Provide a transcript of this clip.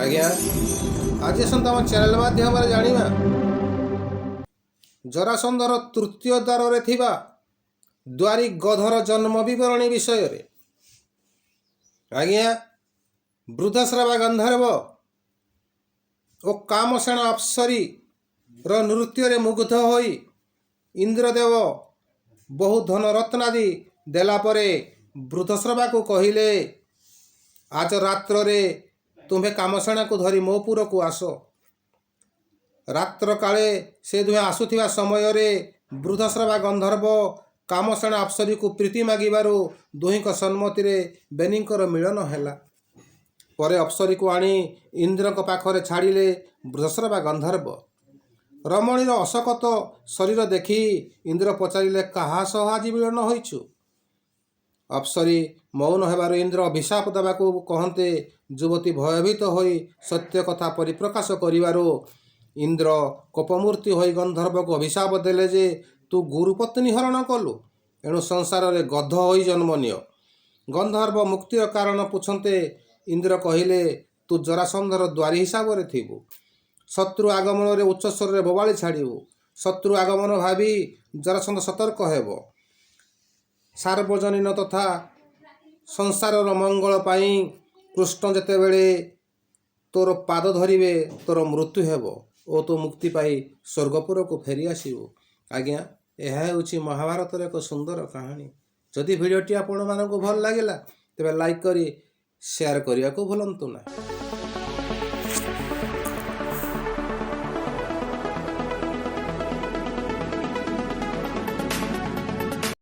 ଆଜ୍ଞା, ଆଜି ଆସନ୍ତୁ ଆମ ଚ୍ୟାନେଲ ମାଧ୍ୟମରେ ଜାଣିବା ଜରାସନ୍ଧର ତୃତୀୟ ଦ୍ୱାରରେ ଥିବା ଦ୍ୱାରୀ ଗଧର ଜନ୍ମ ବିବରଣୀ ବିଷୟରେ। ଆଜ୍ଞା, ବୃଦ୍ଧଶ୍ରବା ଗନ୍ଧର୍ବ ଓ କାମସେନା ଅପ୍ସରୀର ନୃତ୍ୟରେ ମୁଗ୍ଧ ହୋଇ ଇନ୍ଦ୍ରଦେବ ବହୁ ଧନ ରତ୍ନାଦି ଦେଲା ପରେ ବୃଦ୍ଧଶ୍ରବାକୁ କହିଲେ, ଆଜ ରାତ୍ରରେ ତୁମ୍ଭେ କାମସେନାକୁ ଧରି ମୋ ପୁରକୁ ଆସ। ରାତ୍ର କାଳେ ସେ ଦୁହେଁ ଆସୁଥିବା ସମୟରେ ବୃଦ୍ଧଶ୍ରବା ଗନ୍ଧର୍ବ କାମସେନା ଅପ୍ସରୀକୁ ପ୍ରୀତି ମାଗିବାରୁ ଦୁହିଁଙ୍କ ସମ୍ମତିରେ ବେନିଙ୍କର ମିଳନ ହେଲା। ପରେ ଅପ୍ସରୀକୁ ଆଣି ଇନ୍ଦ୍ରଙ୍କ ପାଖରେ ଛାଡ଼ିଲେ ବୃଦ୍ଧଶ୍ରବା ଗନ୍ଧର୍ବ। ରମଣୀର ଅଶକତ ଶରୀର ଦେଖି ଇନ୍ଦ୍ର ପଚାରିଲେ, କାହା ସହ ଆଜି ମିଳନ ହୋଇଛୁ? ଅପ୍ସରୀ ମୌନ ହେବାରୁ ଇନ୍ଦ୍ର ଅଭିଶାପ ଦେବାକୁ କହନ୍ତେ ଯୁବତୀ ଭୟଭୀତ ହୋଇ ସତ୍ୟ କଥା ପରିପ୍ରକାଶ କରିବାରୁ ଇନ୍ଦ୍ର କୋପମୂର୍ତ୍ତି ହୋଇ ଗନ୍ଧର୍ବକୁ ଅଭିଶାପ ଦେଲେ ଯେ ତୁ ଗୁରୁପତ୍ନୀ ହରଣ କଲୁ, ଏଣୁ ସଂସାରରେ ଗଧ ହୋଇ ଜନ୍ମ ନିଅ। ଗନ୍ଧର୍ବ ମୁକ୍ତିର କାରଣ ପୁଛନ୍ତେ ଇନ୍ଦ୍ର କହିଲେ, ତୁ ଜରାସନ୍ଧର ଦ୍ୱାରୀ ହିସାବରେ ଥିବୁ। ଶତ୍ରୁ ଆଗମନରେ ଉଚ୍ଚସ୍ୱରରେ ବୋବାଳି ଛାଡ଼ିବୁ। ଶତ୍ରୁ ଆଗମନ ଭାବି ଜରାସନ୍ଧ ସତର୍କ ହେବ। ସାର୍ବଜନୀନ ତଥା ସଂସାରର ମଙ୍ଗଳ ପାଇଁ କୃଷ୍ଣ ଯେତେବେଳେ ତୋର ପାଦ ଧରିବେ, ତୋର ମୃତ୍ୟୁ ହେବ ଓ ତୁ ମୁକ୍ତି ପାଇ ସ୍ୱର୍ଗପୁରକୁ ଫେରି ଆସିବୁ। ଆଜ୍ଞା, ଏହା ହେଉଛି ମହାଭାରତର ଏକ ସୁନ୍ଦର କାହାଣୀ। ଯଦି ଭିଡ଼ିଓଟି ଆପଣମାନଙ୍କୁ ଭଲ ଲାଗିଲା, ତେବେ ଲାଇକ୍ କରି ସେୟାର କରିବାକୁ ଭୁଲନ୍ତୁ ନାହିଁ।